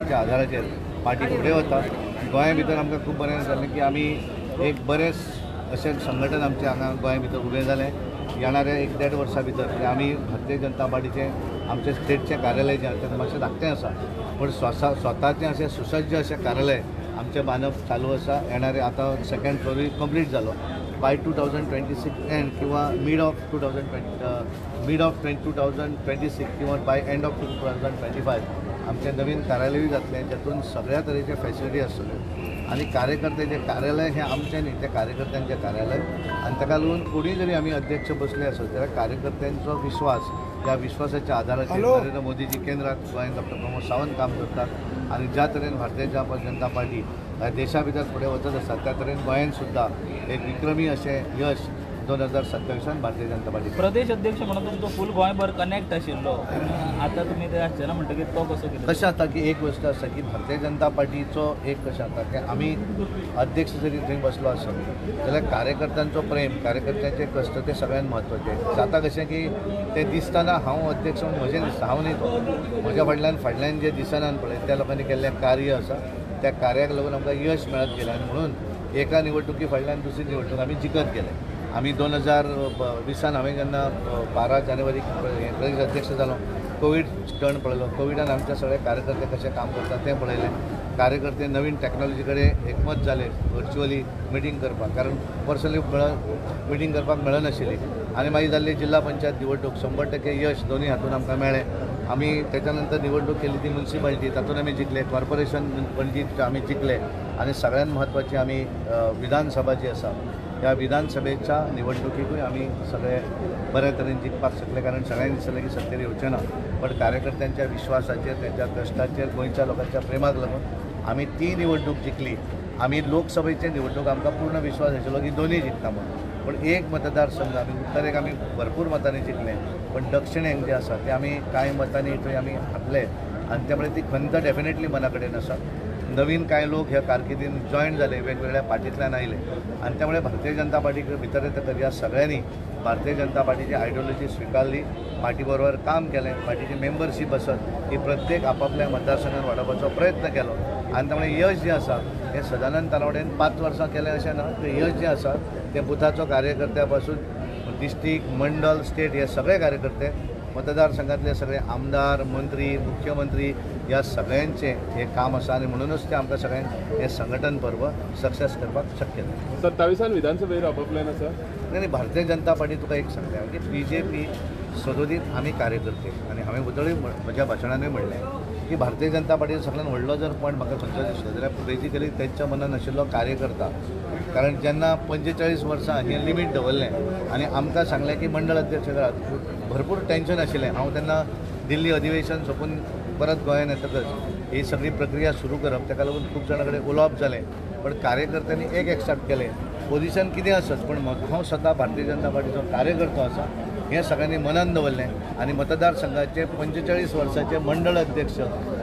आधाराचेर party फुडें वता. गोंया भितर आमकां खूब बरें जालें की आमी एक बरें अशें संघटन आमचें हांगा गोंया भितर उबें जालें. येणाऱ्या एक देड वर्सा भितर आमी भारतीय जनता पार्टीचें आमचें स्टेटचें कार्यालय जें आसा तें मातशें धाकटें आसा, पूण स्वताचें अशें सुसज्ज अशें कार्यालय आमचें बांदप चालू आसा. येणारे आतां सेकेंड फ्लोरूय कंप्लीट जालो. बाय 2026 एंड किंवा mid of 2026 किंवा बाय एंड ऑफ 2025 आमचें नवीन कार्यालयूय जातलें, जातून सगळ्या तरेचे फॅसिलिटी आसतल्यो. आनी कार्यकर्त्याचें कार्यालय हें आमचें न्ही, तें कार्यकर्त्यांचें कार्यालय. आनी ताका लागून कोणूय जरी आमी अध्यक्ष बसले आसत जाल्यार कार्यकर्त्यांचो विश्वास, ह्या विश्वासाच्या आधाराचेर नरेंद्र मोदीजी केंद्रात गोंयांत डॉक्टर प्रमोद सावंत काम करतात आनी ज्या तरेन भारतीय जनता पार्टी ह्या देशा भितर फुडें वचत आसा त्या तरेन गोंयांत सुद्दां एक विक्रमी अशें यश 2027 भारतीय जनता पार्टी. प्रदेश अध्यक्ष म्हणून तुमचो फूल गोंयभर कनेक्ट आशिल्लो, आतां तुमी ते आसचे ना म्हणटकीर तो कसो कितें? कशें जाता की एक वस्तू आसा की भारतीय जनता पार्टीचो एक कशें जाता की आमी अध्यक्ष जरी थंय बसलो आसत जाल्यार कार्यकर्त्यांचो प्रेम, कार्यकर्त्यांचे कश्ट ते सगळ्यांत म्हत्वाचे. जाता कशें की ते दिसतना हांव अध्यक्ष म्हणून म्हजें दिसता, हांव न्ही तो, म्हज्या फाटल्यान जे दिसना पळय त्या लोकांनी केल्लें कार्य आसा, त्या कार्याक लागून आमकां यश मेळत गेलें आनी म्हणून एका निवडणुकी फाटल्यान दुसरी निवडणूक आमी जिखत गेले. आमी 2020 हांवें जेन्ना 12 जानेवारीक प्रदेश अध्यक्ष जालो, कोवीड टर्न पळयलो. कोविडान आमचे सगळे कार्यकर्ते कशे काम करतात तें पळयलें. कार्यकर्ते नवीन टॅक्नॉलॉजी कडेन एकमत जाले वर्च्युअली मिटींग करपाक, कारण पर्सनली मिटींग करपाक मेळनाशिल्ली. आनी मागीर जाल्ली जिल्हा पंचायत निवडणूक 100% यश दोनूय हातून आमकां मेळ्ळें. आमी त्याच्या नंतर निवडणूक केली ती म्युनिसिपालिटी, तातूंत आमी जिखले. कॉर्पोरेशन पणजी आमी जिखले. आनी सगळ्यांत म्हत्वाची आमी विधानसभा जी आसा ह्या विधानसभेच्या निवडणुकीकूय आमी सगळे बऱ्या तरेन जिखपाक शकले, कारण सगळ्यांनी दिसलें की सत्तेर येवचें ना, पण कार्यकर्त्यांच्या विश्वासाचेर, त्यांच्या कश्टाचेर, गोंयच्या लोकांच्या प्रेमाक लागून आमी ती निवडणूक जिखली. आमी लोकसभेचे निवडणूक आमकां पूर्ण विश्वास आशिल्लो की दोनूय जिखता म्हणून, पूण एक मतदारसंघ आमी उत्तरेक आमी भरपूर मतांनी जिखले, पण दक्षिणेक जे आसा ते आमी कांय मतांनी थंय आमी हारले आनी त्यामुळे ती खंत डेफिनेटली मना कडेन आसा. नवीन कांय लोक ह्या कारकिर्दीन जॉयन जाले, वेगवेगळ्या पार्टींतल्यान आयले आनी त्यामुळे भारतीय जनता पार्टी भितर येतकच ह्या सगळ्यांनी भारतीय जनता पार्टीची आयडियोलॉजी स्विकारली, पार्टी बरोबर काम केलें, पार्टीची मेंबरशीप आसत ही प्रत्येक आपापल्या मतदारसंघात वाडोवपाचो प्रयत्न केलो आनी त्यामुळे यश जें आसा हें सदानंद तानावडेन 5 वर्सां केलें अशें ना, तें यश जें आसा तें बुथाचो कार्यकर्त्या पासून डिस्ट्रिक्ट, मंडल, स्टेट हे सगळे कार्यकर्ते, मतदारसंघातले सगळे आमदार, मंत्री, मुख्यमंत्री ह्या सगळ्यांचें हें काम आसा आनी म्हणूनच तें आमकां सगळ्यांक हें संघटन पर्व सक्सेस करपाक शक्य जालें. 27 विधानसभेर रावपा प्लॅन आसा? नाही, भारतीय जनता पार्टी तुका एक सांगता की बी जे पी सदोदीत आमी कार्यकर्ते आनी हांवें उदळूय म्हज्या भाशणानूय म्हणलें की भारतीय जनता पार्टी सगळ्यात व्हडलो जर पॉयंट म्हाका खंयचो दिसलो जाल्यार बेजिकली तेंच्या मनान आशिल्लो कार्यकर्ता. कारण जेन्ना 45 वर्सां हें लिमीट दवरलें आनी आमकां सांगलें की मंडळ अध्यक्ष करात, भरपूर टेंशन आशिल्लें. हांव तेन्ना दिल्ली अधिवेशन सोंपून परत गोंयान येतकच ही सगळी प्रक्रिया सुरू करप, ताका लागून खूब जाणां कडेन उलोवप जालें, पण कार्यकर्त्यांनी एक एक्सेप्ट केलें, पोजिशन कितें आसत पण हांव स्वता भारतीय जनता पार्टीचो कार्यकर्तो आसा हें सगळ्यांनी मनान दवरलें आनी मतदारसंघाचे 45 वर्साचे मंडळ अध्यक्ष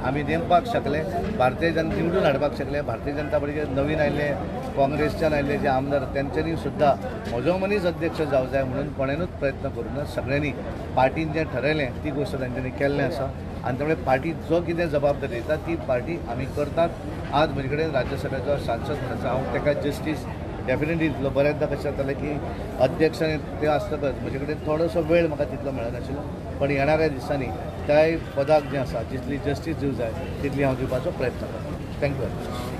आमी नेमपाक शकले, भारतीय जनता निवडून हाडपाक शकले. भारतीय जनता पार्टीचे नवीन आयिल्ले, काँग्रेसच्यान आयिल्ले जे आमदार तेंच्यांनी सुद्दां म्हजो मनीस अध्यक्ष जावं जाय म्हणून कोणेनूच प्रयत्न करूं ना. सगळ्यांनी पार्टीन जें ठरयलें ती गोश्ट तेंच्यांनी केल्लें आसा आनी त्यामुळे पार्टी जो कितें जबाबदारी दिता ती पार्टी आमी करतात. आज म्हजे कडेन राज्यसभेचो सांसद म्हणून आसा, हांव ताका जस्टीस डेफिनेटली दितलो. बऱ्याचदा कशें जातालें की अध्यक्ष आनी ते आसतकच म्हजे कडेन थोडोसो वेळ म्हाका तितलो मेळनाशिल्लो, पण येणाऱ्या दिसांनी त्याय पदाक जें आसा जितली जस्टीस दिवंक जाय तितली हांव दिवपाचो प्रयत्न करतलो. Thank you very much.